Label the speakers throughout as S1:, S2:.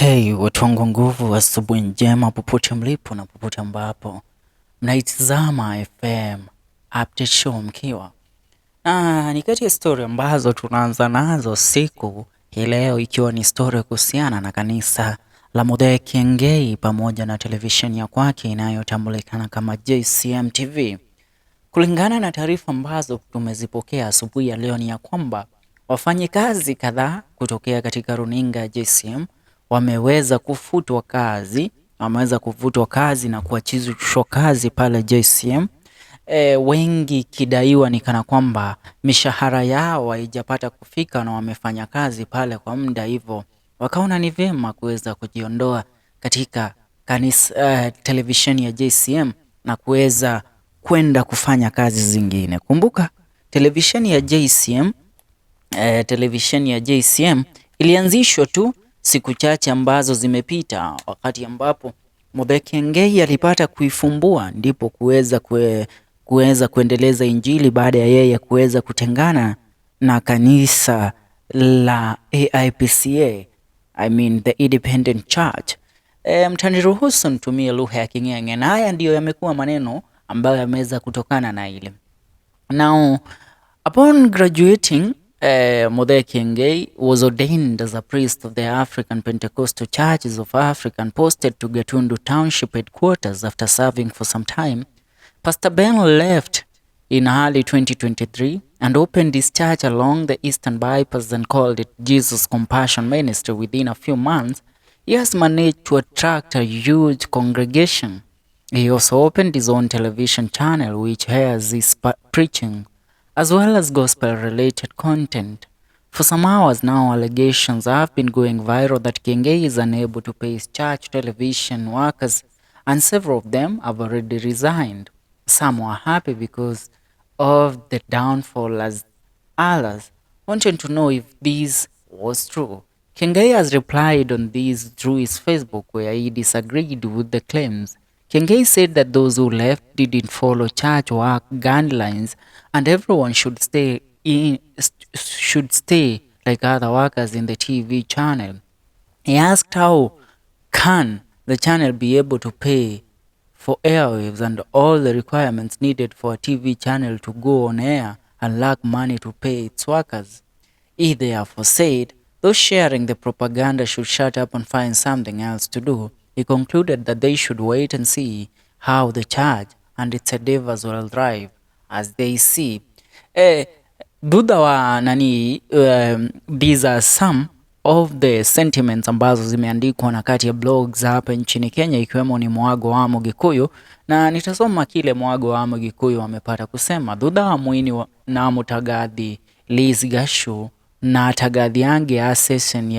S1: Hey, watu wangu nguvu, asubuhi njema popote mlipo na popote ambapo mnaitazama FM Update Show mkiwa na ni kati ya stori ambazo tunaanza nazo siku hii leo, ikiwa ni stori kuhusiana na kanisa la Muthee Kiengei pamoja na televisheni ya kwake inayotambulikana kama JCM TV. Kulingana na taarifa ambazo tumezipokea asubuhi ya leo ni ya kwamba wafanyikazi kadhaa kutokea katika runinga ya JCM wameweza kufutwa kazi, wameweza kufutwa kazi na kuachishwa kazi pale JCM. Wengi kidaiwa ni kana kwamba mishahara yao haijapata kufika na wamefanya kazi pale kwa muda, hivyo wakaona ni vyema kuweza kujiondoa katika kanisa, televisheni ya JCM na kuweza kwenda kufanya kazi zingine. Kumbuka televisheni ya JCM, televisheni ya JCM ilianzishwa tu siku chache ambazo zimepita, wakati ambapo Muthee Kiengei alipata kuifumbua ndipo kuweza kuendeleza Injili baada ya yeye kuweza kutengana na kanisa la AIPCA, I mean the Independent Church. Mtaniruhusu nitumie lugha ya King'eng'e na haya ndiyo yamekuwa maneno ambayo yameweza kutokana na ile. Now, upon graduating, Muthee Kiengei was ordained as a priest of the African Pentecostal Churches of Africa and posted to Gatundu Township headquarters after serving for some time. Pastor Ben left in early 2023 and opened his church along the Eastern Bypass and called it Jesus Compassion Ministry. Within a few months, he has managed to attract a huge congregation. He also opened his own television channel, which airs his preaching as well as gospel related content. For some hours now, allegations have been going viral that Kiengei is unable to pay his church television workers, and several of them have already resigned. Some were happy because of the downfall, as others wanted to know if this was true. Kiengei has replied on this through his Facebook, where he disagreed with the claims. Kiengei said that those who left didn't follow church work guidelines and everyone should stay like other workers in the TV channel. He asked how can the channel be able to pay for airwaves and all the requirements needed for a TV channel to go on air and lack money to pay its workers. He therefore said those sharing the propaganda should shut up and find something else to do. He concluded that they should wait and see how the church and its endeavors will thrive as they see. Thutha wa nani, these are some of the sentiments ambazo zimeandikwa na kati ya blogs hapa nchini Kenya, ikiwemo ni Mwago wa Mugikuyu, na nitasoma kile Mwago wa Mugikuyu amepata kusema thutha wa mwini na mutagathi Liz Gashu na tagathi angi ya session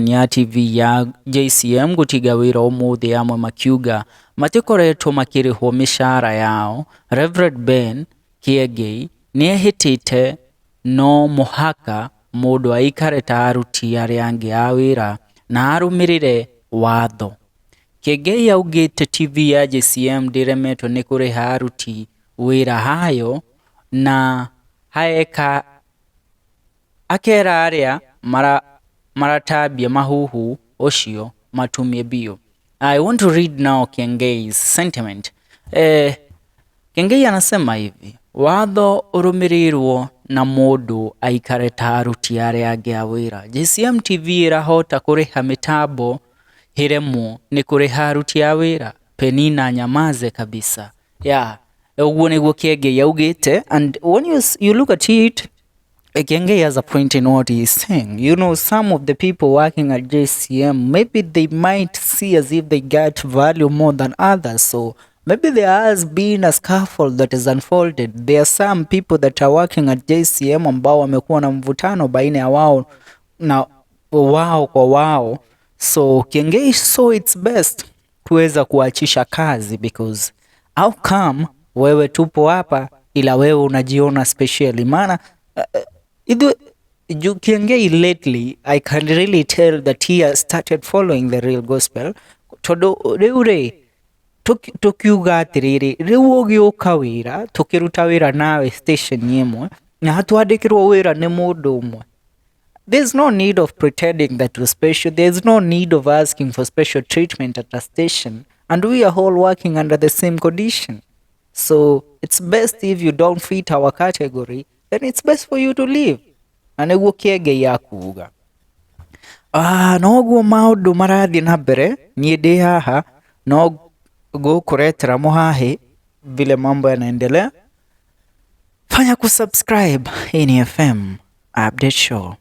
S1: ya TV ya JCM gutiga wira umuthi, amwe makiuga matikoretwo makirihwo mishahara yao. Reverend Ben Kiengei niehitite no muhaka mundu aikare ta aruti aria angi a wira na arumirire watho. Kiengei augite TV ya JCM ndiremetwo ni kuriha aruti wira hayo na haeka akera aria maratambia mahuhu ucio matumie biũ. I want to read now Kiengei's sentiment. Kiengei anasema hivi: watho urumirirwo na mundu aikare ta aruti aria angi a wira. JCM TV irahota kuriha mitambo iremwo ni kuriha aruti a wira? Penina nyamaze kabisa. Yeah, uguo niguo Kiengei augite, and when you look at it, Kiengei has a point in what he is saying. Some of the people working at JCM, maybe they might see as if they get value more than others. So maybe there has been a scuffle that is unfolded. There are some people that are working at JCM ambao wamekuwa na mvutano baina ya wao na wao kwa wao. So Kiengei saw it's best kuweza kuachisha kazi, because how come wewe tupo hapa ila wewe unajiona specially? Maana Kiengei lately, I can really tell that he has started following the real gospel, tondu riu ri tukiuga atiriri, riu ugiuka wira tukiruta wira nawe station imwe na twandikirwo wira ni mundu umwe. There's no need of pretending that we're special. There's no need of asking for special treatment at a station. And we are all working under the same condition. So it's best if you don't fit our category, then it's best for you to leave. Na nĩguo Kĩengei akuga. Ah, noguo maũndũ marathiĩ na mbere, niĩ ndĩ haha no gũkũretera mũhahĩ vile mambo yanaendelea. Fanya kusubscribe. Hii ni FM Update Show.